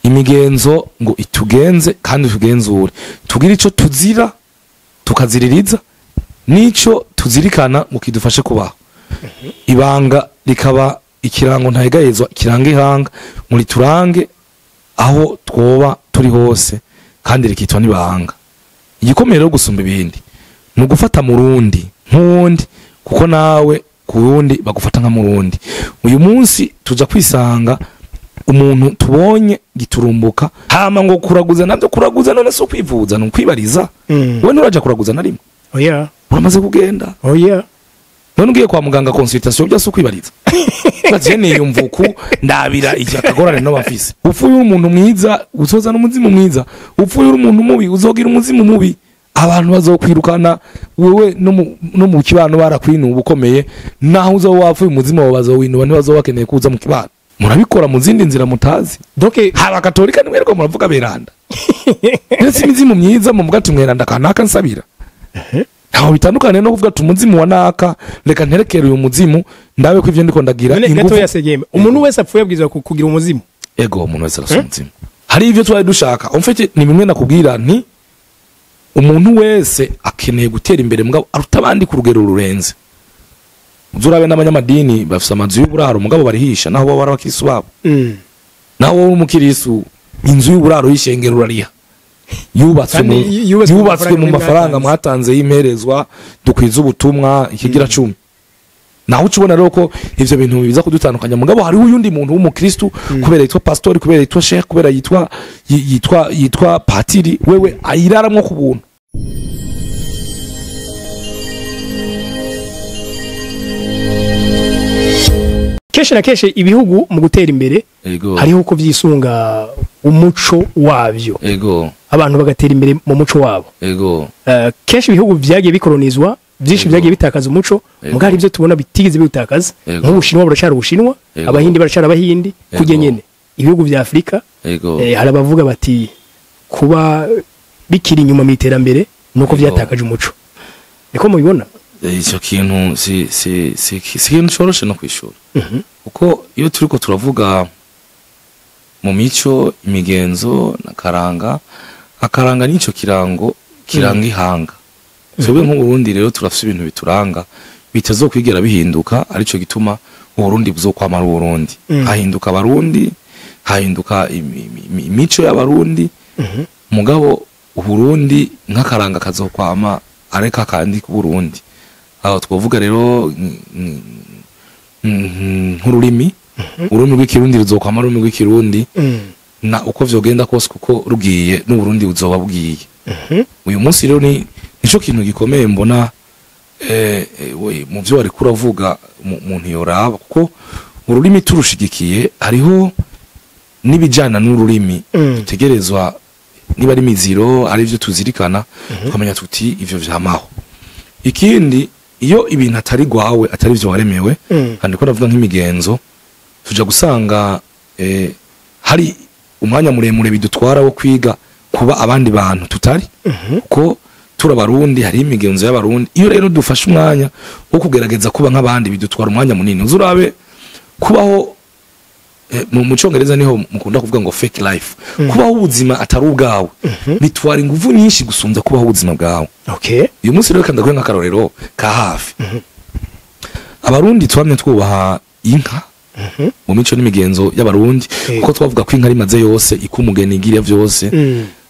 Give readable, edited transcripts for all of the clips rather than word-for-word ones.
Imigenzo ngo itugenze kandi tugenzure, tugire ico tuzira tukaziririza nico tuzirikana ngo kidufashe kubaho. Ibanga rikaba ikirango ntayegayezwa kiranga ihanga muri turange aho twoba turi hose, kandi rikitwa n'ibanga. Igikomeye rero gusumba ibindi ni ugufata murundi nk'uwundi, kuko nawe ku wundi bagufata nka murundi. Uyu munsi tuja kwisanga umuntu tubonye giturumbuka hama ngo kuraguza, nabyo kuraguza none si ukwivuza, ni ukwibariza. Wewe nturaja kuraguza na rimwe? Oya. Uramaze kugenda? Oya. None ugiye kwa muganga consultation bya si ukwibariza? Baje niyumva uku ndabira iki akagorane no bafise. Upfuye uri umuntu mwiza uzoza n'umuzimu mwiza, upfuye uri umuntu mubi uzogira umuzimu mubi. Abantu bazokwirukana wewe no mu kibano barakwinuba ukomeye, naho uzoba wapfuye umuzimu wawe bazowinuba, ntibazoba bakeneye kuza mu kibano. Murabikora mu zindi nzira mutazi. Donc haba katolika nimwereko muravuga beranda. Ndetse imizimu myiza mu mugati mweranda kanaka nsabira. Ntaho bitandukanye no kuvuga tumuzimu wa naka, reka nterekere uyu muzimu ndabe ko ivyo ndiko ndagira ingufu. Gato yasegeme. Umuntu wese apfuye abwirizwa kugira umuzimu. Ego, umuntu wese arasa umuzimu. Hari ivyo twari dushaka. En fait ni bimwe nakubwira nti umuntu wese akeneye gutera imbere mugabo aruta abandi ku rugero rurenze. Uzurabe n'abanyamadini bafise amazu y'uburaro mugabo barihisha naho baba abakirisu babo. Naho wowe umukirisu inzu y'uburaro y'ishengero urariha. Yubatswe mu mafaranga mwatanze y'imperezwa dukwiza ubutumwa ikigira 10. Naho ucubona rero ko ivyo bintu biza kudutandukanya, mugabo hariho uyundi muntu w'umukristu kubera yitwa pastori, kubera yitwa sheikh, kubera yitwa patiri, wewe ayiraramwo ku buntu. Kenshi na kenshi ibihugu mu gutera imbere hariho uko vyisunga umuco wabyo. Ego. Abantu bagatera imbere mu muco wabo. Ego. Kenshi ibihugu vyagiye bikoronizwa, byinshi vyagiye bitakaza umuco, mugari ivyo tubona bitigeze bitakaza. Nk'Ubushinwa buracara Ubushinwa, Abahindi baracara Abahindi, kujye nyene. Ibihugu vya Afrika hari abavuga bati kuba bikiri inyuma mu iterambere nuko vyatakaje umuco. Niko mubibona? Icyo kintu si ikintu coroshe no kwishura. Kuko iyo turiko turavuga mu mico, imigenzo nakaranga, akaranga nico kirango kiranga ihanga. Twebwe nk'Uburundi rero turafise ibintu bituranga bitazokwigera bihinduka, arico gituma Uburundi buzokwamara Uburundi. Hahinduka Abarundi, hahinduka imico y'Abarundi, mugabo Uburundi nk'akaranga kazokwama areka kandi ku Burundi. Aho twovuga rero nk'ururimi, ururimi rw'ikirundi ruzokwama ururimi rw'ikirundi na uko vyogenda kose, kuko rugiye n'Uburundi buzoba bugiye. Uyu munsi rero ni nico kintu gikomeye mbona mu vyo wari kuravuga umuntu yoraba, kuko ururimi turushigikiye hariho n'ibijana n'ururimi dutegerezwa, niba ari miziro ari ivyo tuzirikana tukamenya tuti ivyo vyamaho. Ikindi, iyo ibintu atari gwawe atari ivyo waremewe, kandi ko ndavuga nk'imigenzo, tuja gusanga hari umwanya muremure bidutwara wo kwiga kuba abandi bantu tutari, kuko turabarundi hari imigenzo y'abarundi. Iyo rero dufashe umwanya wo kugerageza kuba nk'abandi bidutwara umwanya munini. Uzurabe kubaho mu Congereza niho mukunda kuvuga ngo fake life, kubaho ubuzima atari ubwawe bitwara ingufu nyinshi gusumba kubaho ubuzima bwawe. Okay. Uyu munsi rero kandi ndaguhe nk'akarorero ka hafi. Abarundi twamye twubaha inka mu mico n'imigenzo y'abarundi, kuko twavuga ko inka rimaze yose ikumugeni igira vyose,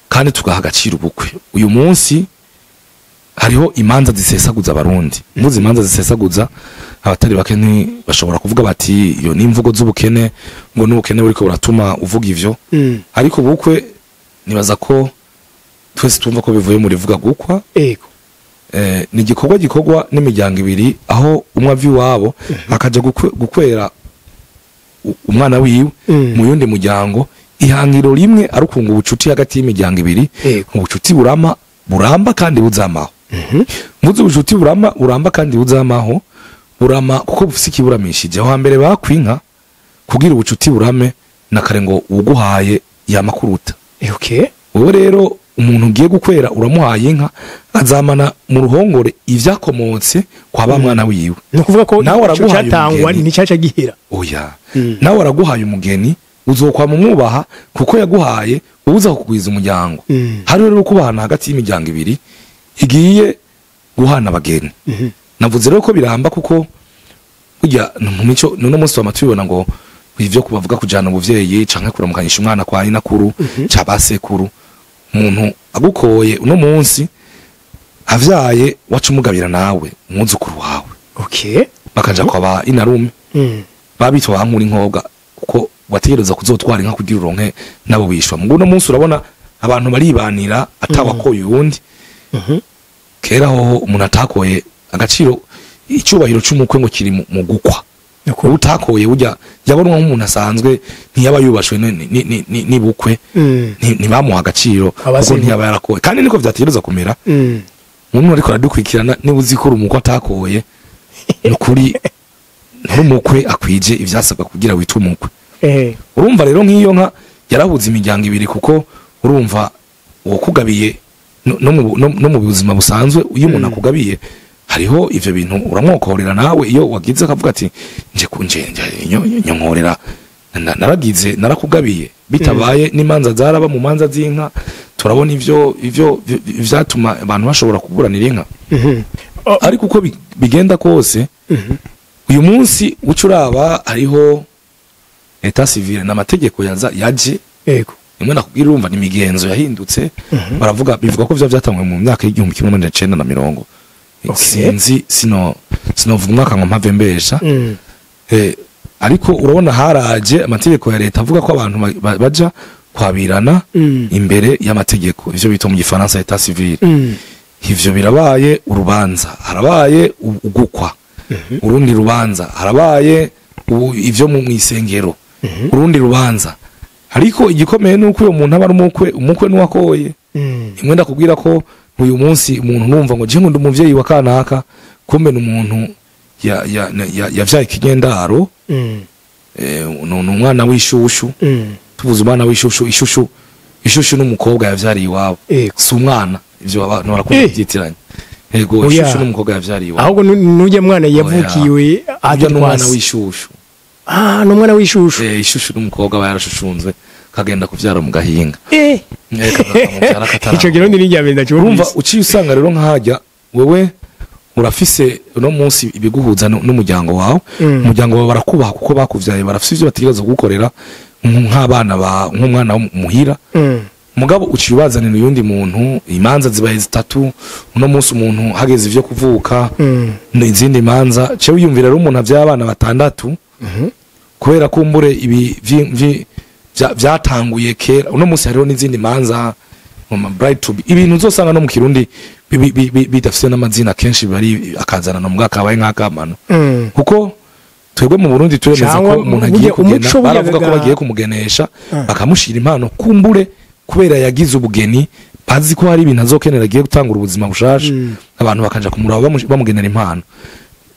kandi tugaha agaciro ubukwe. Uyu munsi hariho imanza zisesaguza abarundi. Mbuzi imanza zisesaguza abatari bake bashobora kuvuga bati iyo ni imvugo z'ubukene, ngo n'ubukene buriko buratuma uvuga ivyo. Ariko ubukwe nibaza ko twese tumva ko bivuye muri vuga gukwa. Ego. Ni igikorwa gikorwa n'imiryango ibiri, aho umwe avi wabo akaja gukwera umwana wiwe mu yundi muryango. Ihangiro rimwe arukunga ubucuti hagati y'imiryango ibiri, ubucuti burama buramba kandi buzamaho. Mvuze ubucuti burama buramba kandi buzamaho, burama kuko bufise ikiburamishije. Aho hambere bakwinka kugira ubucuti burame na kare ngo uguhaye yamakuruta. Okay. Wowe rero umuntu ugiye gukwera uramuhaye inka azamana mu ruhongore ivyakomotse kwa ba mwana wiwe. Ni ukuvuga ko nawe araguhaye umugeni ni cyaca gihera. Oya. Nawe araguhaye umugeni Uzokwama umwubaha kuko yaguhaye uza kugwiza umuryango. Hari rero kubahana hagati y'imiryango ibiri igiye guhana abageni. Navuze rero ko biramba kuko burya mu mico n'uno munsi tubibona ngo ivyo kubavuga kujana ubuvyeyi canke kuramukanyisha umwana kwa nyinakuru cabasekuru. Umuntu agukoye uno munsi avyaye waca umugabira nawe umwuzukuru wawe. Okay. Bakaja kwa ba inarume. Babitwa bankura inkobwa kuko wategereza kuzotwara inka kugira uronke nabo bishwa. Mugo uno munsi urabona abantu baribanira atawakoye uwundi. Kera hoho umuntu atakoye agaciro icyubahiro cy'umukwe ngo kiri mu gukwa. Utakoye ujya yabonwa nk'umuntu asanzwe ntiyaba yubashwe ni bukwe, ntibamuha agaciro kuko ntiyaba yarakoye, kandi niko vyategereza kumera. Umuntu ariko aradukurikirana, niba uzi ko uri umukwe atakoye, nukuri nturi umukwe akwije ivyasabwa kugira witwe umukwe. Urumva rero nk'iyo nka yarahuza imiryango ibiri, kuko urumva uwakugabiye no mu buzima busanzwe, iyo umuntu akugabiye hariho ivyo bintu uramwokorera nawe. Iyo wagize akavuga ati nje kunje nyonkorera, naragize narakugabiye, bitabaye n'imanza zaraba mu manza z'inka turabona ivyo vyatuma abantu bashobora kuburanira inka. Ariko uko bigenda kose, uyu munsi uca uraba hariho état civil n'amategeko yaza yaje. Rimwe nakubwira, urumva ni imigenzo yahindutse. Baravuga, bivuga ko vyo vyatangwe mu myaka y'1990. Sinzi, sinovuga umwaka ngo mpave mbesha. Ariko urabona haraje amategeko ya leta avuga ko abantu baja kwabirana imbere y'amategeko, ivyo bita mu gifaransa état civil. Ivyo birabaye, urubanza harabaye, ugukwa urundi rubanza harabaye, ivyo mu mwisengero urundi rubanza. Ariko igikomeye nuko uyo muntu aba ari umukwe, umukwe nuwakoye. Imwe ndakubwira ko uyu munsi umuntu numva ngo je ngo ndi umuvyeyi wa kanaka, kumbe ni umuntu yavyaye ikinyendaro. Ni umwana w'ishushu. Tuvuze umwana w'ishushu, ishushu n'umukobwa yavyariye iwabo. Si umwana, ivyo abantu barakunda kubyitiranya. Yego. Oya. Ishushu n'umukobwa yavyariye iwabo. Ahubwo nujya mwana yavukiwe Urya ahatari n'umwana kwasi. w'ishushu. Ah, ni umwana w'ishushu. Ishushu n'umukobwa aba yarashushunzwe kagenda kuvyara mu gahinga. Kamuvyara kataraba. Ico kirundi ni irya mbere Urumva ndacyumvise. uciye usanga rero nkahajya wewe urafise uno munsi ibiguhuza n'umuryango wawe. Umuryango wawe barakubaha kuko bakuvyaye, barafise ivyo bategereza kugukorera nk'abana ba nk'umwana wo muhira. Mugabo uciye ubazanira uyundi muntu, imanza zibaye zitatu uno munsi, umuntu hageze ivyo kuvuka n'izindi manza. Ce wiyumvira rero umuntu avyaye abana batandatu, kubera kumbure ibi vyatanguye kera, uno munsi hariho n'izindi manza mu ma bride to be, ibintu uzosanga no mu Kirundi bidafise n'amazina kenshi, bari akazana no mbwa kabaye nk'akamano. Kuko twebwe mu Burundi turemeza Cyangwa ko umuntu agiye burya kugena umuco burya baravuga ko bagiye kumugenesha, bakamushira impano kumbure kubera yagize ubugeni, bazi ko hari ibintu azokenera agiye gutangura ubuzima bushasha. Abantu bakaja kumuraba bamugenera impano.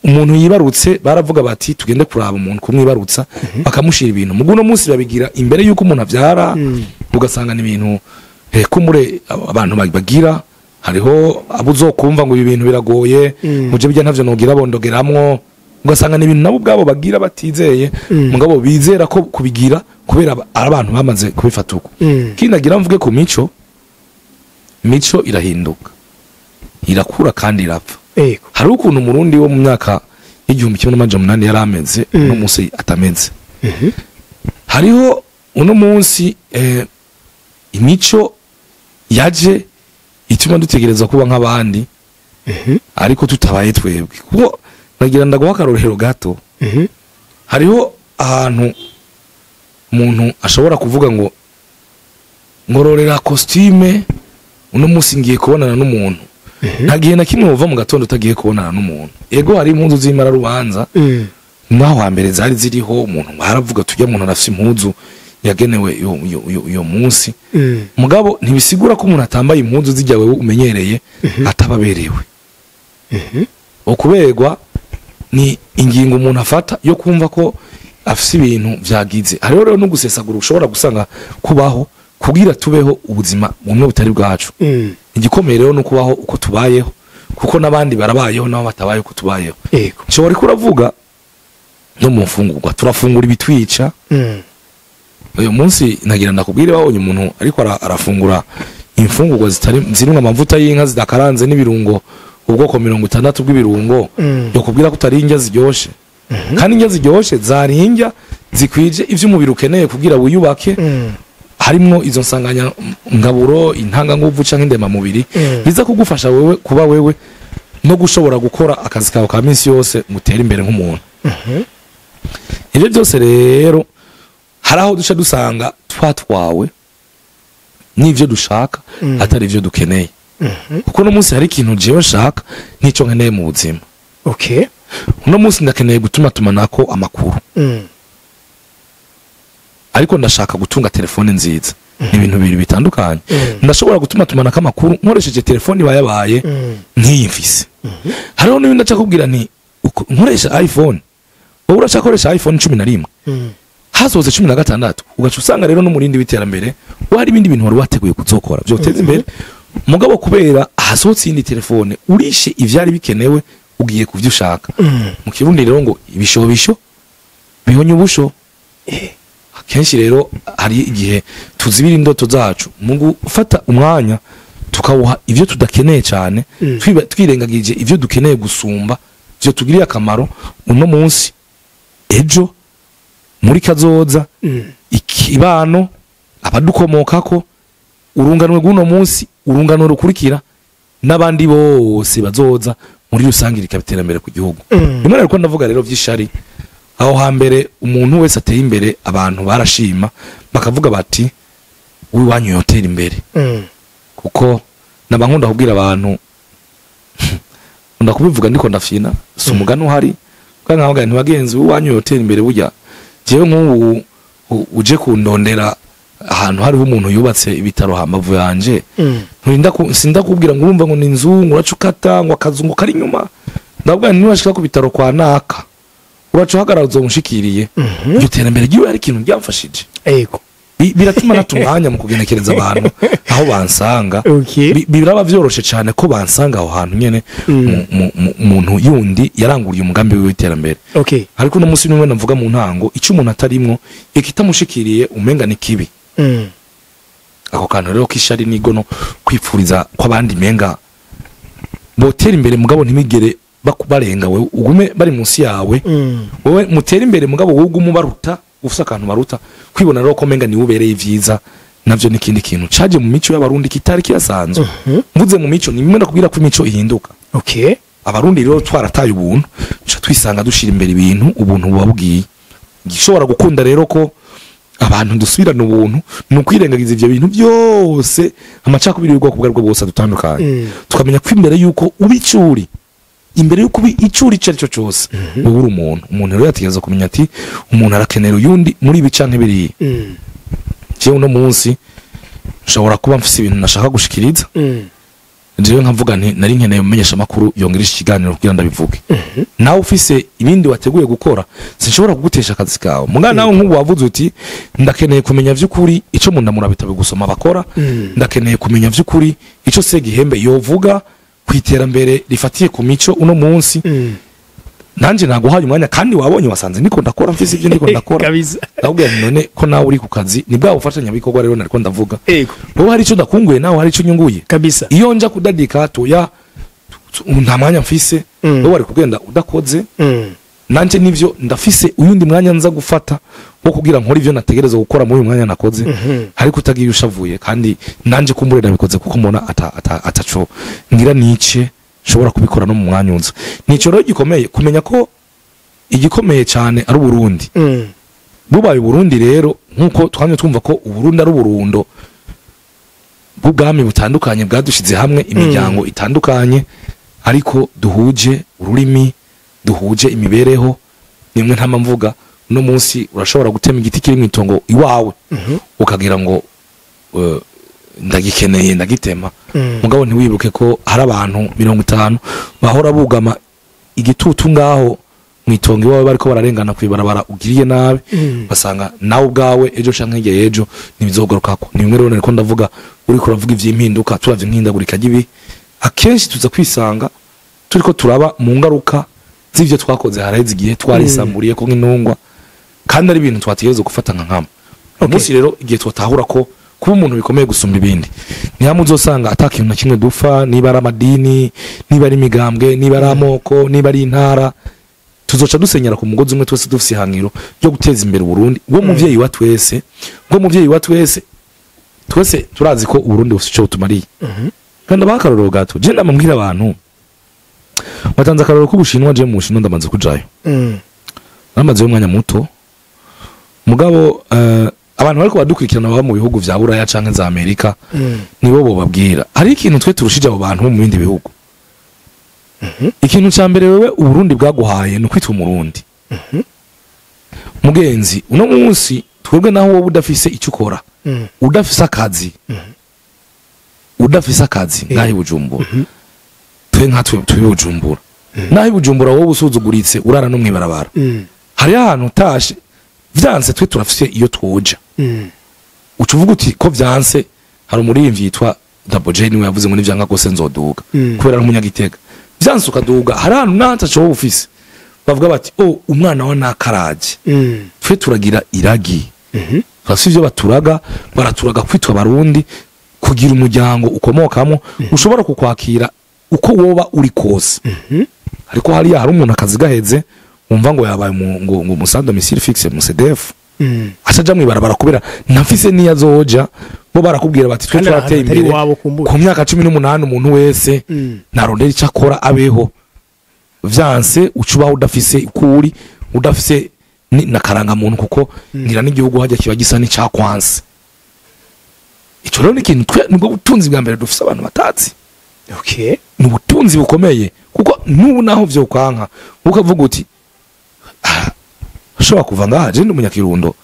Umuntu yibarutse baravuga bati tugende kuraba umuntu kumwibarutsa, bakamushira ibintu. Mugu uno munsi babigira imbere yuko umuntu avyara, ugasanga ni ibintu kumure abantu bagira. Hariho abo uzokumva ngo ibi bintu biragoye, muje bijya ntavyo nogira bondogeramwo, ugasanga ni ibintu nabo ubwabo bagira batizeye, mugabo bizera ko kubigira kubera ari abantu bamaze kubifata uko. Kindi nagira mvuge ku mico, mico irahinduka, irakura kandi irapfa. Hari ukuntu Umurundi wo mu myaka y'1800 yari ameze, uno munsi atameze. Hariho uno munsi imico yaje ituma dutegereza kuba nk'abandi, ariko tutabaye twebwe. Kuko nagira ndaguha akarorero gato. Hariho ahantu umuntu ashobora kuvuga ngo ngororera costume, uno munsi ngiye kubonana n'umuntu. Nta gihe na kimwe uva mu gatondo utagiye kubonana n'umuntu. Ego, hari impuzu z'imararubanza, naho hambere zari ziriho, umuntu baravuga tujya umuntu arafise impuzu yagenewe iyo munsi. Mugabo ntibisigura ko umuntu atambaye impuzu zijya wewe umenyereye atababerewe. Okuberwa ni ingingo umuntu afata yo kumva ko afise ibintu vyagize. Hariho rero no gusesagura ushobora gusanga kubaho kugira tubeho ubuzima bumwe butari bwacu. Igikomeye rero no kubaho uko tubayeho, kuko n'abandi barabayeho nabo batabaye uko tubayeho. Nshobora ko uravuga no mu mfungurwa turafungura ibitwica. Uyu munsi nagira ndakubwire, babonye umuntu ariko arafungura imfungurwa zitari zirimwo amavuta y'inka zidakaranze n'ibirungo ubwoko 60 bw'ibirungo, yokubwira ko utari indya ziryoshe. Kandi indya ziryoshe zari indya zikwije ivyo umubiri ukeneye kugira wiyubake, harimwo izo nsanganya ngaburo, intanganguvu canke indemamubiri biza kugufasha wewe kuba wewe no gushobora gukora akazi kawe ka minsi yose, mutera imbere nk'umuntu. Ibyo byose rero hari aho duca dusanga twatwawe n'ivyo dushaka atari ivyo dukeneye, kuko uno munsi hari ikintu jewe nshaka n'ico nkeneye mu buzima. Uno munsi ndakeneye gutuma tumanako amakuru, ariko ndashaka gutunga telefone nziza. Ni ibintu bibiri bitandukanye. Ndashobora gutuma tumanako amakuru nkoresheje telefone ibayabaye nk'iyi mfise. Hariho n'ibindi ndaca kubwira nti nkoresha iPhone, wowe urashaka koresha iPhone 11, hasohotse 16, ugaca usanga rero n'umurindi w'iterambere wari ibindi bintu wari wateguye kuzokora vyoteza imbere, mugabo kubera hasohotse iyindi telefone urishe ivyari bikenewe, ugiye kuvyo ushaka. Mu Kirundi rero ngo ibishobisho bihonye ubusho. Akenshi rero hari igihe tuzibira indoto zacu mu gufata umwanya tukawuha ivyo tudakeneye cyane, twirengagije ivyo dukeneye gusumba, ivyo tugiriye akamaro uno munsi, ejo, muri kazoza, ikibano, abadukomokako, urunganwe rw'uno munsi, urunganwe rukurikira, n'abandi bose bazoza muri rusange, rikaba iterambere ku gihugu. Rimwe rero ndavuga rero vy'ishari, aho hambere umuntu wese ateye imbere abantu barashima bakavuga bati uwiwanyu yotera imbere, kuko naba nkunda kubwira abantu, nkunda kubivuga ndiko ndafyina, si umugani uhari, kandi nkavuga nti bagenzi uwiwanyu yotera imbere, burya jewe nk'ubu uje kundondera ahantu hariho umuntu yubatse ibitaro hambavu yanje, nturinda sindakubwira ngo urumva ngo ni inzu, ngo uracukata ngo akazungu kari inyuma. Ndavuga nti niwashika ku bitaro kwa naka uraca uhagarara uzomushikiriye. Iryo terambere ryiwe hari ikintu ryamfashije. Biratuma nata umwanya mu kugenekereza abantu aho bansanga. Biraba vyoroshe cane ko bansanga aho hantu nyene, umuntu yundi yaranguriye umugambi w'iterambere. Ariko uno munsi nimwe navuga mu ntango, ico umuntu atarimwo ikitamushikiriye umenga ni kibi. Ako kantu rero k'ishari n'igono, kwipfuriza kw'abandi menga botera imbere mugabo ntibigere barenga wewe, ugume bari munsi yawe, wowe mutera imbere mugabo wowe ugume ubaruta, ufise akantu baruta, kwibona rero ko menga ni ubereye ivyiza, navyo n'ikindi kintu caje mu mico y'Abarundi kitari kiyasanzwe. Mvuze mu mico, ni bimwe ndakubwira ko imico ihinduka. Abarundi rero twarataye ubuntu, duca twisanga dushira imbere ibintu ubuntu buba bugiye. Gishobora gukunda rero ko abantu dusubirana ubuntu ni ukwirengagiza ivyo bintu byose, amacakubiri y'ubwoko ubwo aribwo bwose adutandukanye, tukamenya ko imbere yuko uba icuri, imbere yuko uba icuri ico arico cose, wowe uri umuntu. Umuntu rero yategerezwa kumenya ati umuntu arakenera uyundi muri ibi canke biriya. Jewe uno munsi nshobora kuba mfise ibintu nashaka gushikiriza, jewe nkavuga nti nari nkeneye umumenyesha makuru yongeresha ikiganiro kugira ndabivuge. Nawe ufise ibindi wateguye gukora, sinshobora kugutesha akazi kawe. Mugana nawe nk'ubu wavuze uti ndakeneye kumenya vy'ukuri ico mu ndamura bitabo gusoma bakora, ndakeneye kumenya vy'ukuri ico Segihembe yovuga ku iterambere rifatiye ku mico uno munsi. Nanje naguhaye umwanya kandi wabonye wasanze ndiko ndakora, mfise ivyo ndiko ndakora. Ndakubwira nti none ko nawe uri ku kazi, ni bwa bufatanyabikorwa rero nariko ndavuga. Wowe hari ico ndakunguye, nawe hari ico nyunguye. Iyo nja kudadika toya nta mwanya mfise, wowe wari kugenda udakoze. Nanje nivyo ndafise uyundi mwanya nza gufata wo kugira nkora ivyo nategereza gukora muri uyu mwanya nakoze, ariko utagiye ushavuye, kandi nanje kumbure nabikoze kuko mbona ataco ngira nice nshobora kubikora no mu mwanya unza. Nico rero gikomeye kumenya ko igikomeye cyane ari Uburundi. Bubaye Uburundi rero nkuko twamye twumva ko Uburundi ari uburundo bw'ubwami butandukanye bwadushize hamwe, imiryango itandukanye ariko duhuje ururimi, duhuje imibereho. Nimwe ntama mvuga uno munsi urashobora gutema igiti kiri mu itongo iwawe, ukagira ngo ndagikeneye ndagitema, mugabo ntiwibuke ko hari abantu 50 bahora bugama igitutu ngaho mu itongo iwawe bariko bararengana kwibarabara ugiriye nabi, basanga nawe ubwawe ejo canke hirya y'ejo ntibizogarukako. Ni bimwe rero nariko ndavuga, uriko uravuga ivy'impinduka, turavye nk'ihindagurika ry'ibihe, akenshi tuza kwisanga turiko turaba mu ngaruka z'ivyo twakoze haraheze igihe twarisamburiye ko nk'intungwa, kandi ari ibintu twategerezwa gufata nka nkama. Umunsi rero igihe twatahura ko kuba umuntu bikomeye gusumba ibindi, ni hamwe uzosanga ata kintu na kimwe dupfa, niba ari amadini, niba ari imigambwe, niba ari amoko, niba ari intara, tuzoca dusenyera ku mugozi umwe twese dufise ihangiro ryo guteza imbere Uburundi. Uwo muvyeyi wa twese, ubwo muvyeyi wa twese, twese turazi ko Uburundi bufise ico butumariye. Kandi abaha akarorero gato, je ndamubwira abantu watanze akarorero k'Ubushinwa, je mu Bushinwa ndamaze kujayo, namazeyo umwanya muto, mugabo abantu bariko badukurikirana baba mu bihugu vya Buraya canke za Amerika, nibo bobabwira hari ikintu twe turushije abo bantu bo mu bindi bihugu. Ikintu ca mbere wewe Uburundi bwaguhaye ni ukwitwa Umurundi. Mugenzi, uno munsi twebwe naho wowe udafise icyo ukora, udafise akazi, udafise akazi ngaho i Bujumbura, twe nka twe turi Bujumbura, naho i Bujumbura wowe usuzuguritse urara no mwibarabara, hari ahantu utashe vyanse, twe turafise iyo twoja. Uca uvuga uti ko vyanse, hari umuririmbyi yitwa Double J niwe yavuze ngo nivyanka gose nzoduga, kubera ari umunyagitega. Vyanse ukaduga, hari ahantu nataco wowe ufise bavuga bati oh, umwana wa nakaraje. Twe turagira iragi, turafise ivyo baturaga, baraturaga kwitwa Barundi, kugira umuryango ukomokamo ushobora kukwakira uko woba uri kose. Ariko hariya hari umuntu akazi gaheze wumva ngo yabaye ngo mu sans domicile fixe, mu CDF, acaja mwibarabara kubera ntafise niyo azoja. Bo barakubwira bati twe Kandi ahantu turateye atari imbere, iwabo kumbura. ku myaka 18 umuntu wese narondera icyo akora abeho. Vyanse ucubaho udafise uko uri, udafise na karangamuntu, kuko ngira n'igihugu hajya kiba gisa n'icakwanse. Ico rero ni ikintu twe nibwo butunzi bwa mbere dufise abantu batazi. Ni ubutunzi bukomeye, kuko n'ubu naho vyokwanka ukavuga uti ah, ushobora kuva ngaha, je ndi umunyakirundo,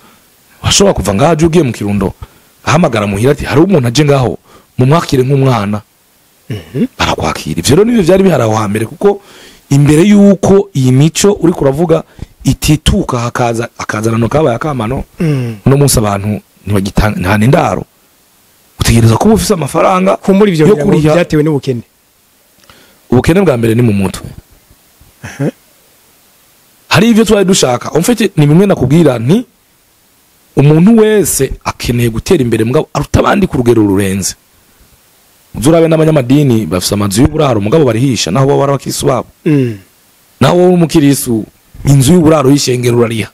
washobora kuva ngaha je ugiye mu Kirundo, ahamagara muhira ati hari umuntu aje ngaho mumwakire nk'umwana, barakwakira. Ivyo rero nivyo vyari bihari aho hambere, kuko imbere yuko iyi mico uri kuravuga itituka hakaza akazanano kabaye akamano, uno munsi abantu ntibagitanga nta n'indaro, utegereza kuba ufise amafaranga Kumbura ivyo yo ngira ngo kuriha. byatewe n'ubukene. Ubukene bwa mbere ni mu mutwe. Hari ivyo twari dushaka, en fait ni bimwe nakubwira nti umuntu wese akeneye gutera imbere mugabo aruta abandi ku rugero rurenze. Uzurabe n'abanyamadini bafise amazu y'uburaro mugabo barihisha, naho bo bari abakirisu babo. Naho wowe umukirisu inzu y'uburaro y'ishengero urariha,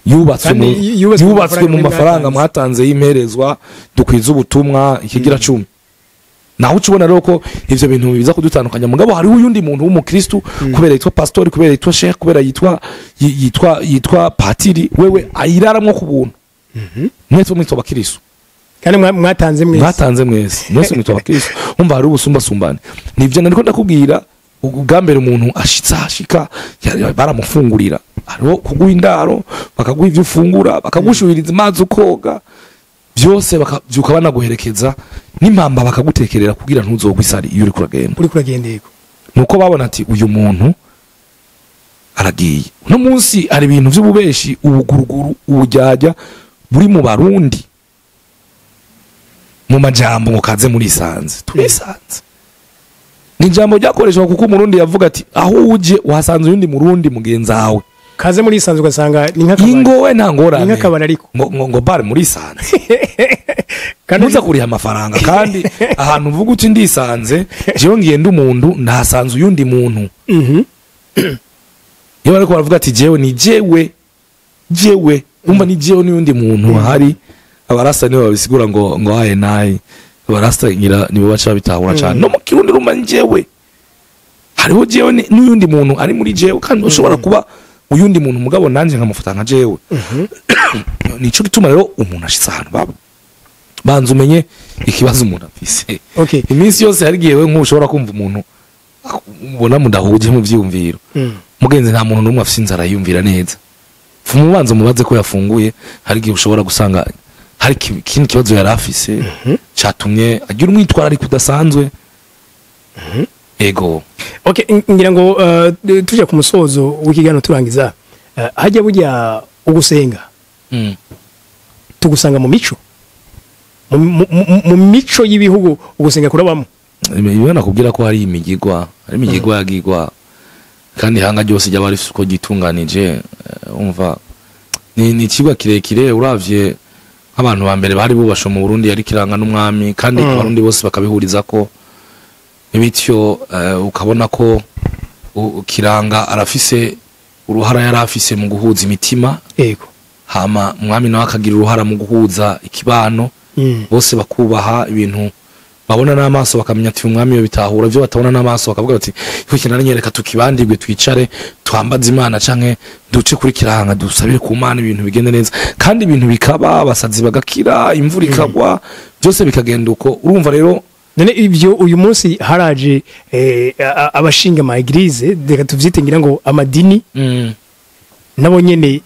yubatswe Kandi yubatswe mu yubatswe mu mafaranga mafaranga mwatanze y'imperezwa dukwiza ubutumwa ikigira 10. Naho ucubona rero ko ivyo bintu biza kudutandukanya, mugabo hariho uyundi muntu w'umukristu kubera yitwa pastori, kubera yitwa sheikh, kubera yitwa patiri, wewe ayiraramwo ku buntu. Mwese mwitwa abakristu. Kandi mwatanze mwese. Mwatanze mwese, mwese mwitwa abakristu. Umva hari ubusumbasumbane. Nivyo nariko ndakubwira, ubwa mbere umuntu ashitse ahashika baramufungurira, hariho kuguha indaro, bakaguha ivyo ufungura, bakagushuhiriza amazi ukoga, byose bakavyuka banaguherekeza n'impamba bakagutekerera kugira ntuzogwe isari iyo uriko uragenda. Uriko uragenda, yego. Nuko babona ati uyu muntu aragiye. Uno munsi hari ibintu vy'ububeshi, ubuguruguru, ubujyajya buri mu Barundi mu majambo ngo kaze muri isanze, turisanze. Ni ijambo ryakoreshwa kuko Umurundi yavuga ati aho uje uhasanze uyundi Murundi mugenzi wawe. Kaze muri isanze ugasanga ni nk'akabari. Ingo we nta ngorane. Ni nk'akabari ariko. Ngo bare muri isanze. Kandi muza kuriha amafaranga, kandi ahantu uvuga uti ndisanze, jewe ngiye ndi umuntu ndahasanze uyundi muntu. Iyo bariko baravuga ati jewe ni jewe, jewe umva ni jewe n'uyundi muntu ahari, abarasta nibo babisigura ngo aye nayi, abarasta ngira nibo baca babitahura cane. No mu Kirundi rumva ni jewe, hariho jewe n'uyundi muntu ari muri jewe, kandi ushobora kuba uyundi muntu mugabo nanje nkamufata nka jewe. Nico gituma rero umuntu ashitse ahantu baba banza umenye ikibazo umuntu afise. Iminsi yose hari igihe we nk'ushobora kumva umuntu ubona mudahuje mu vyiyumviro. Mugenzi, nta muntu n'umwe afise inzara yiyumvira neza. Fumubanza umubaze ko yafunguye, hari igihe ushobora gusanga hari ikindi kibazo yari afise catumye agira umwitwarariko udasanzwe. Ego. Okay, ngira ngo tuje ku musozo w'ikiganiro turangiza. Hajya burya ugusenga tugusanga mu mico, mu mico y'ibihugu ugusenga kurabamo. Ibyo nakubwira ko hari imigigwa, hari imigigwa yagigwa, kandi ihanga ryose ryaba rifise uko ryitunganije. Umva ni ikigwa kirekire uravye. Abantu ba mbere bari bubashe mu Burundi yari Kiranga n'umwami, kandi abarundi bose bakabihuriza ko bityo ukabona ko Kiranga arafise uruhara yari afise mu guhuza imitima. Yego. Hama umwami nawe akagira uruhara mu guhuza ikibano, bose bakubaha ibintu babona n'amaso bakamenya ati umwami yo bitahura, byo batabona n'amaso bakavuga bati iko kinaranyereka tukibandirwe twicare twambaze Imana canke duce kuri Kiranga dusabire ku Mana ibintu bigende neza, kandi ibintu bikaba, abasazi bagakira, imvura ikagwa, byose bikagenda uko. Urumva rero none ibyo uyu munsi haraje abashinga ama église, reka tuvyite ngira ngo amadini, nabo nyene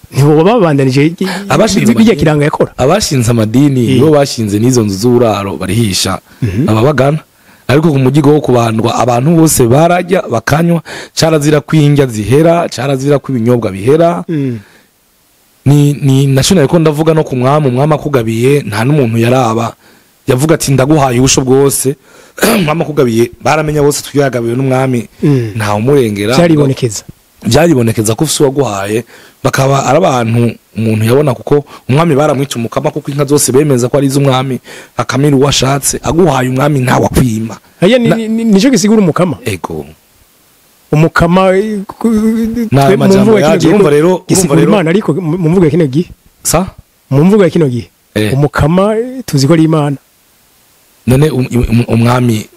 ntibo babandanije Abashinze bijya Kiranga yakora. Abashinze amadini nibo bashinze n'izo nzu z'uburaro barihisha ababagana, ariko ku mugigo wo kubandwa abantu bose barajya bakanywa, carazira kwinjya zihera, carazira kw'ibinyobwa bihera. Ni national ko ndavuga no ku mwami, umwami akugabiye nta n'umuntu yaraba yavuga ati ndaguhaye ubusho bwose. Umwami akugabiye baramenya bose twiyagabiwe n'umwami, nta umurengera. Byaribonekeza. Byaribonekeza ko ufise uwaguhaye, bakaba ari abantu umuntu yabona, kuko umwami baramwica umukama, kuko inka zose bemeza ko ari iz'umwami, akamira uwo ashatse, aguhaye umwami ntawe akwima. Aya nico gisigura umukama. Ego. Umukama Nayo twe mu majambo mvugo ya kino yaje, gihe urumva rero, urumva gisigura rero Imana, ariko mu mvugo ya kino gihe, sa mu mvugo ya kino gihe umukama tuzi ko ari Imana. None umwami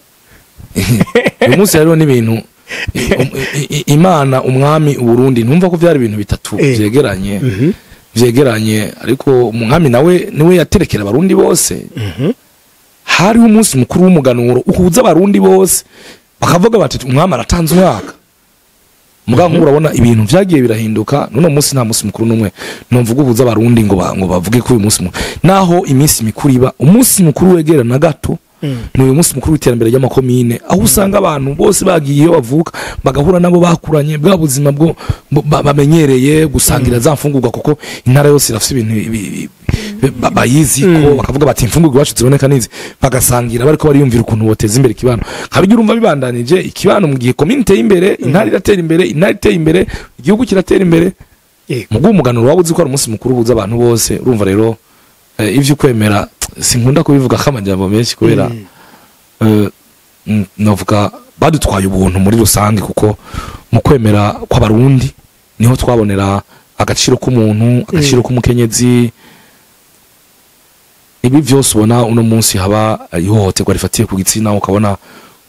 uyu munsi rero n'ibintu Imana, umwami, Uburundi, ntumva ko byari ibintu bitatu vyegeranye, vyegeranye, ariko umwami nawe niwe yaterekera abarundi bose. Hariho umunsi mukuru w'umuganuro uhuza abarundi bose, bakavuga bati umwami aratanze umwaka. Mugabo nk'ubu urabona ibintu vyagiye birahinduka, none munsi nta munsi mukuru n'umwe numvuga uhuza abarundi ngo ngo bavuge ko uyu munsi naho iminsi mikuru iba, umunsi mukuru wegera na gato ni uyu munsi mukuru w'iterambere ry'amakomine, aho usanga abantu bose bagiye iyo bavuka bagahura nabo bakuranye bwa buzima bwo bamenyereye gusangira za mfungurwa, kuko intara yose irafise ibintu bayizi ko bakavuga bati imfungurwa iwacu ziboneka nizi, bagasangira bariko bariyumvira ukuntu boteza imbere ikibano. Nkabigira urumva bibandanije ikibano mu gihe komine iteye imbere, intara iratera imbere, intara iteye imbere, igihugu kiratera imbere. Yego. Mu bw'umuganuro waba uzi ko ari umunsi mukuru uhuza abantu bose. Urumva rero ivyo kwemera sinkunda kubivuga ko amajambo menshi kubera novuga badutwaye ubuntu muri rusange, kuko mu kwemera kw'abarundi niho twabonera agaciro k'umuntu, agaciro k'umukenyezi. Ibi vyose ubona uno munsi haba ihohoterwa rifatiye ku gitsina, ukabona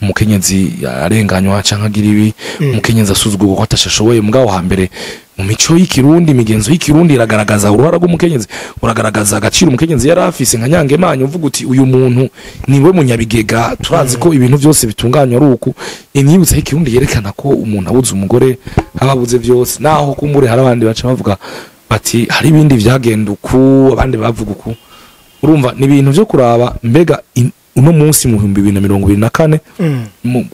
umukenyezi arenganywa canke agira ibi, umukenyezi asuzugurwa ko atashashoboye. Mugabo hambere mu mico y'ikirundi, imigenzo y'ikirundi iragaragaza uruhara rw'umukenyezi, uragaragaza agaciro umukenyezi yari afise nka nyangemanyo, uvuga uti uyu muntu niwe munyabigega, turazi ko ibintu byose bitunganywa ari uku. Imyibutso y'ikirundi yerekana ko umuntu abuze umugore aba abuze byose, naho kumbure hari abandi baca bavuga bati hari ibindi vyagenda uku, abandi bavuga uku. Urumva ni ibintu vyo kuraba mbega uno munsi mu 2024,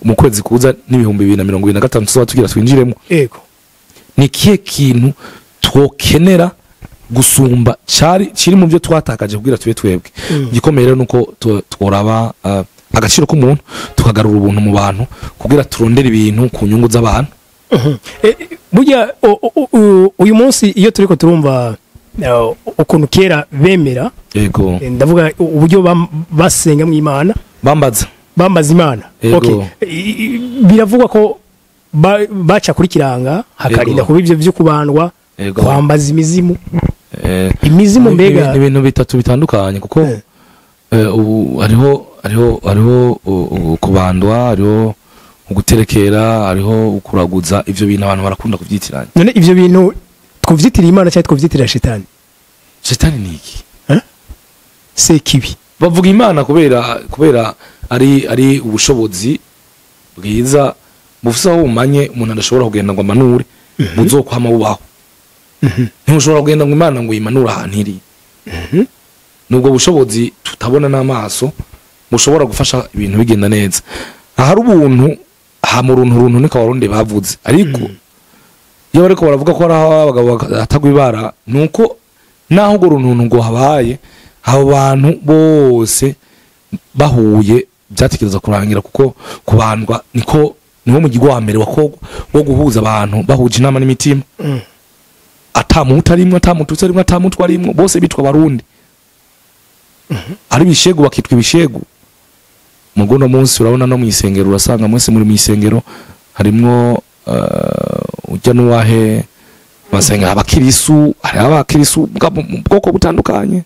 mu kwezi kuza n'2025 tuzoba tugira twinjiremo, Yego. ni ikihe kintu twokenera gusumba cari kiri mu byo twatakaje kugira tube twebwe? Igikomeye rero nuko tworaba agaciro k'umuntu, tukagarura ubuntu mu bantu kugira turondere ibintu ku nyungu z'abantu. Burya uyu munsi iyo turiko turumva ukuntu kera bemera, Yego. ndavuga uburyo basenga mu Imana, bambaza, bambaza Imana. Yego. Okay. Biravugwa ko baca kuri Kiranga hakarinda Yego. kuba ivyo vyo kubandwa, Yego. kwambaza imizimu, imizimu mbega Ni ibintu bitatu bitandukanye, kuko ubu hariho kubandwa, hariho uguterekera, hariho ukuraguza. Ivyo bintu abantu barakunda kuvyitiranya. None ivyo bintu twovyitirira Imana cyangwa twovyitirira shetani? Shetani ni iki? Sekibi. Bavuga Imana kubera ari ubushobozi bwiza bufise aho bumanye umuntu adashobora kugenda ngo amanure, buzokwama bubaho. Ntushobora kugenda ngo Imana ngo uyimanure ahantu iri. Nubwo bushobozi tutabona n'amaso bushobora gufasha ibintu bigenda neza. Ahari ubuntu ha mu runtu runtu, niko abarundi bavuze. Ariko iyo bariko baravuga ko hari aho abagabo batagwa ibara, nuko naho urwo runtu ngo habaye, abo bantu bose bahuye byatekereza kurangira, kuko kubandwa niko niwo mugigo wa mbere wakorwa wo guhuza abantu bahuje inama n'imitima, ata muhutu arimwo, ata mututsi arimwo, ata mutwa arimwo, bose bitwa abarundi. Ari ibishegu bakitwa ibishegu. Muguno munsi urabona no mwisengero urasanga mwese muri mwisengero harimwo ujya nuwahe basenga abakirisu, hari abakirisu bwoko butandukanye.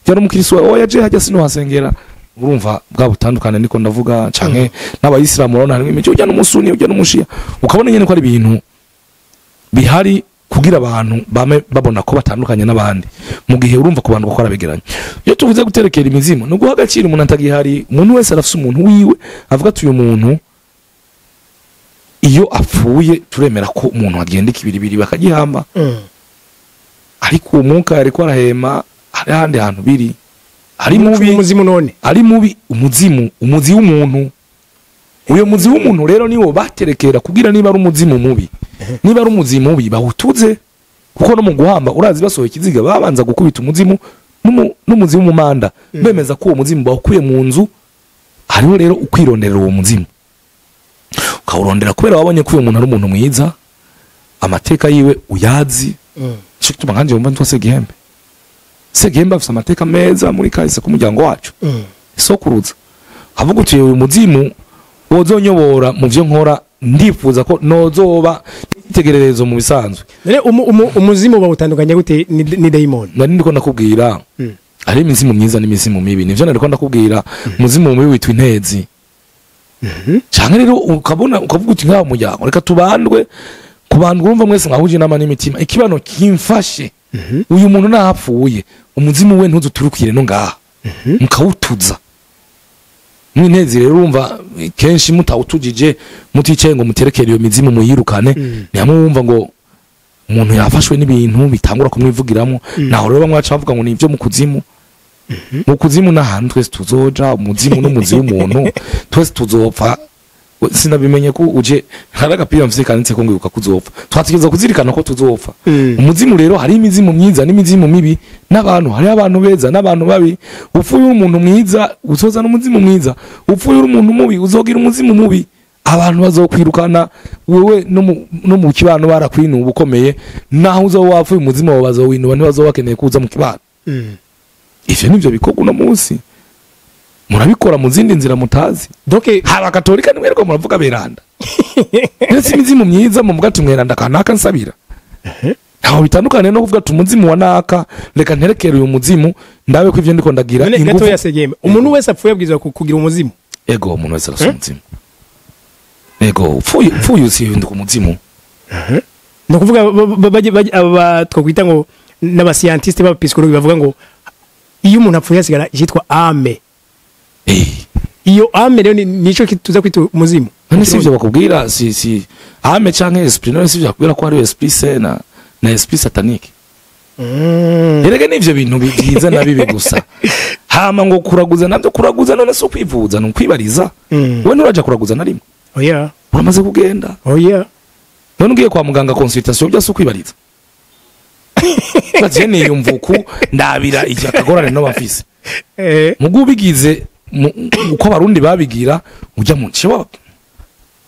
Ujya no mukirisu oya je hajya sino hasengera, urumva bwa butandukane niko ndavuga canke n'abayisilamu urabona harimo imico, ujya n'umusuni ujya n'umushia, ukabona nyene ko ari ibintu bihari kugira abantu bame babona ko batandukanye n'abandi, mu gihe urumva ku bantu bakora begeranye. Iyo tuvuze guterekera imizimu no guha agaciro umuntu atagihari, umuntu wese arafise umuntu wiwe avuga ati uyu muntu iyo apfuye turemera ko umuntu agenda ikibiribiri bakagihamba. Ariko uwo mwuka yariko arahema hari ahandi hantu biri ari mubi, umuzimu none ari mubi, umuzimu, umuzi w'umuntu. Uyo muzi w'umuntu rero niwo baterekera kugira niba ari umuzimu mubi, niba ari umuzimu mubi bawutuze, kuko no mu guhamba urazi basohoye ikiziga babanza gukubita umuzimu n'umuzi w'umumanda, bemeza ko uwo muzimu bawukuye mu nzu. Hariho rero ukwironderera uwo muzimu, ukawurondera kubera wabonye ko uyo muntu ari umuntu mwiza, amateka yiwe uyazi. Cyo gituma nkanje wumva ntwa Segihembe. Segihembe afise amateka meza muri kahise k'umuryango wacu, isokuruza avuga uti uyu muzimu wozonyobora mu byo nkora, ndifuza ko nozoba itegererezo mu bisanzwe. None umuzimu bawutandukanye gute ni daimon? Nari ndiko ndakubwira ari imizimu myiza n'imizimu mibi, nivyo nariko ndakubwira. Umuzimu mubi witwa intezi. Canke rero ukabona ukavuga uti nkaho muryango reka tubandwe, kubandwa urumva mwese mwahuje inama n'imitima, ikibano kimfashe uyu muntu nahapfuye umuzimu we ntuzuturukire no ngaha, mukawutuza. Mwintezi rero urumva kenshi mutawutujije muticaye ngo muterekere iyo mizimu muyirukane, ni hamwe wumva ngo umuntu yafashwe n'ibintu bitangura kumwivugiramo. Naho rero bamwe baca bavuga ngo ni ibyo mu kuzimu. Mu kuzimu n'ahantu twese tuzoja, umuzimu n'umuzi w'umuntu twese tuzopfa. Sinabimenye ko uje hari agapira mfise kanditse ko ngibuka kuzopfa, twategereza kuzirikana ko tuzopfa. Umuzimu rero hari imizimu myiza n'imizimu mibi, n'abantu hari abantu beza n'abantu babi. Upfuye uri umuntu mwiza uzoza n'umuzimu mwiza, upfuye uri umuntu mubi uzogira umuzimu mubi. Abantu bazokwirukana wewe no mu kibano barakwinuba ukomeye, naho uzoba wapfuye umuzimu wawe bazowinuba, ntibazobakeneye kuza mu kibano. Ivyo nivyo bikorwa uno munsi, murabikora mu zindi nzira mutazi. Donc haba katolika nimwe rwo muravuga beranda, ndetse imizimu myiza mu mugati mweranda kanaka nsabira. Ntaho bitandukanye no kuvuga tumuzimu wa naka, reka nterekere uyu muzimu ndabe ko ivyo ndiko ndagira ingufu. Gato ya umuntu wese apfuye abwirizwa kugira umuzimu. Ego, umuntu wese arafise umuzimu. Ego, upfuye usihinduka umuzimu. No kuvuga aba twokwita ngo n'abascientiste b'abapsychologue bavuga ngo iyo umuntu apfuye asigara yitwa ame. Iyo ame rero nico tuza kwita umuzimu. None sivyo bakubwira si ame canke esprit, none sivyo bakubwira ko ari esprit saint na esprit satanique. Erega nivyo bintu byiza na bibi gusa. Hama ngo kuraguza navyo kuraguza none so kwivuza no kwibariza. Wewe nturaja kuraguza na rimwe. Oya. Uramaze kugenda. Oya. None ugiye kwa muganga consultation bya so kwibariza. Baje niyumvuku ndabira iki akagorane no bafise. Mugu bigize uko abarundi babigira ujya mu nce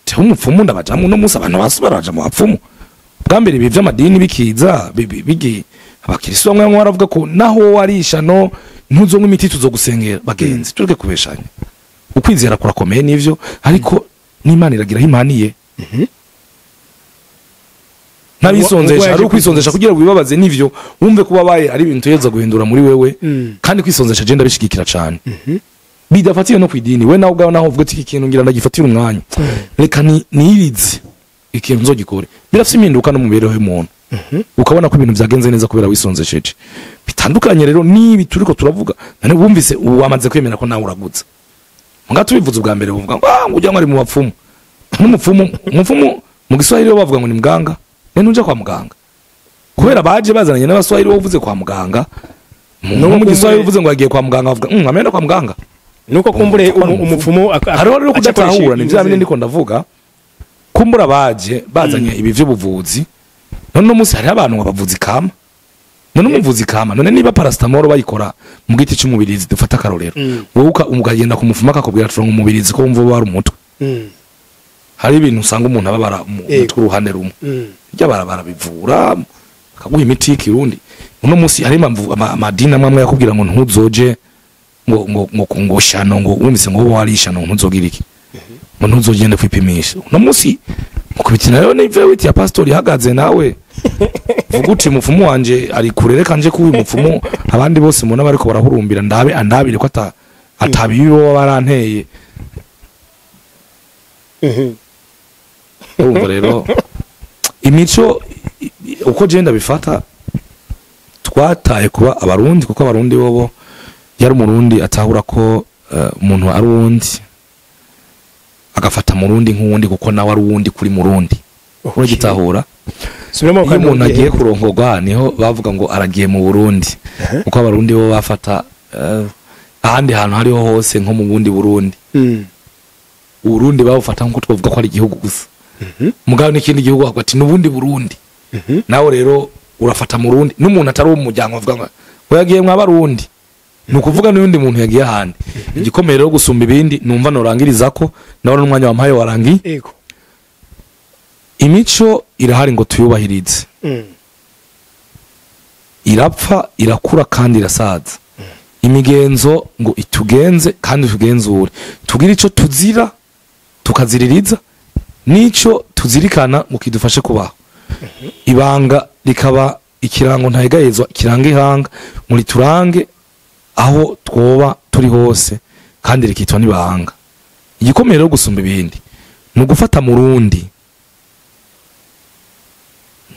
teho umupfumu ndabajamwe no musa abantu basubaraje mu bapfumu. Bwa mbere ibi vy'amadini bikiza bigi abakiristo bamwe bamwe baravuga ko naho warisha no ntuzonywa imiti tuzogusengera. Bagenzi tureke kubeshanya, ukwizera kurakomeye nivyo, ariko n'Imana iragira imaniye. Nabisonzesha ari ukwisonzesha kugira ngo wibabaze nivyo wumve kuba baye ari ibintu yeza guhindura muri wewe. Kandi kwisonzesha je ndabishigikira cyane. Bidafatiye no kwidini, we nawe ubwawe naho uvuga ati iki kintu ngira ndagifatira umwanya, reka nirize ikintu nzogikore, birafise impinduka no mu mibereho y'umuntu. Ukabona ko ibintu byagenze neza kubera wisonzesheje. Bitandukanye rero nibi turiko turavuga, nane wumvise wamaze kwemera ko nawe uragutse. Muga tubivuze ubwa mbere uvuga ngo ah ngujya ngo ari mu bapfumu. N'umupfumu, umupfumu mu Giswahili bo bavuga ngo ni muganga, none nuje kwa muganga. Kubera baje bazananye n'abaswahili bo kwa muganga. No mu Giswahili uvuze ngo agiye kwa muganga bavuga amenda kwa muganga. Nuko kumbure umupfumu hariho rero kudatahura ni vya bindi ndiko ndavuga. Kumbura baje bazanye ibi vy'ubuvuzi. None no munsi hari abantu abavuzi kama. None umuvuzi kama none niba paracetamol bayikora mu giti cy'umubirizi dufata karorero. Wowe umugagenda kumufuma akakubwira turonka umubirizi ko wumva bari umutwe. Hari ibintu usanga umuntu ababara umutwe uruhande rumwe. Irya barabara bivura bakaguha imiti y'ikirundi. Uno munsi hari amadini amwe yakubwira ngo ntuzoje Ngo ngo ngo ngo shano, ngo wumvise ngo wari shano, ntuzogira iki, ngo ntuzogende kwipimisha. Uno munsi mukubita nayo ni witi ya pastor ihagaze, nawe vuga uti mupfumu wanje ari kure, reka nje kuba mupfumu abandi bose mubona bariko barahurumbira, ndabe andabire ko atabibi bo baranteye. Urumva rero imico uko je ndabifata, twataye kuba Abarundi, kuko Abarundi bobo yari Umurundi atahura ko umuntu ari uwundi, agafata Murundi nk'uwundi, kuko nawe ari uwundi kuri Murundi. Uragitahura? Subiramo. Iyo umuntu agiye kurongorwa, niho bavuga ngo aragiye mu Burundi, kuko Abarundi bo bafata ahandi hantu hariho hose nko mu bundi Burundi. Uburundi babufata nkuko twavuga ko ari igihugu gusa, mugabo n'ikindi gihugu bavuga ati n'ubundi Burundi. Nawe rero urafata Murundi n'umuntu atari uwo mu muryango, bavuga ngo yagiye mwa Barundi, ni ukuvuga n'undi muntu yagiye ahandi. Igikomeye rero gusumba ibindi numva norangiriza ko nawe n'umwanya wampaye warangiye. Ego. Imico irahari ngo tuyubahirize. Irapfa, irakura kandi irasaza. Imigenzo ngo itugenze kandi tugenzure, tugire ico tuzira tukaziririza, n'ico tuzirikana ngo kidufashe kubaho. Ibanga rikaba ikirango ntayegayezwa, kiranga ihanga, ngo riturange aho twoba turi hose, kandi rikitwa n'ibanga. Igikomeye rero gusumba ibindi ni ugufata Murundi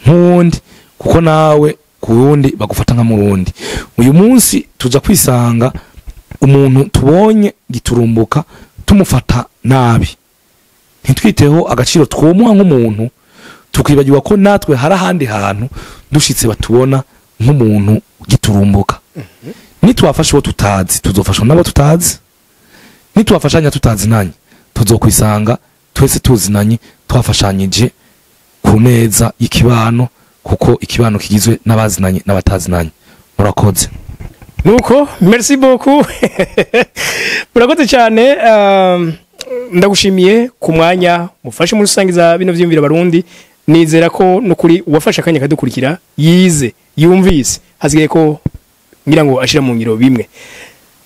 nk'uwundi, kuko nawe ku wundi bagufata nka Murundi. Uyu munsi tuja kwisanga umuntu tubonye giturumbuka tumufata nabi, ntitwiteho agaciro twomuha nk'umuntu, tukibagirwa ko natwe hari ahandi hantu dushitse batubona nk'umuntu giturumbuka. Nitwafasha uwo tutazi, tuzofashwa n'abo tutazi. Nitwafashanya tutazinanye, tuzokwisanga twese tuzinanye, twafashanyije ku neza y'ikibano, kuko ikibano kigizwe n'abazinanye n'abatazinanye. Murakoze. Nuko merci beaucoup, murakoze cyane. Ndagushimiye ku mwanya mufashe muri rusangiza bino vyiyumvira Abarundi. Nizera ko nukuri uwafashe akanya kadukurikira yize, yumvise, hasigaye ko ngira ngo ashira mu ngiro bimwe.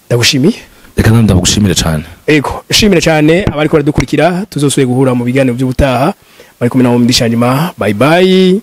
Ndagushimiye. Reka nawe ndagushimire cyane. Ego, shimire cyane abariko baradukurikira. Tuzosuye guhura mu biganiro by'ubutaha. Bari kumwe na Mudisha nyuma. Bye bye.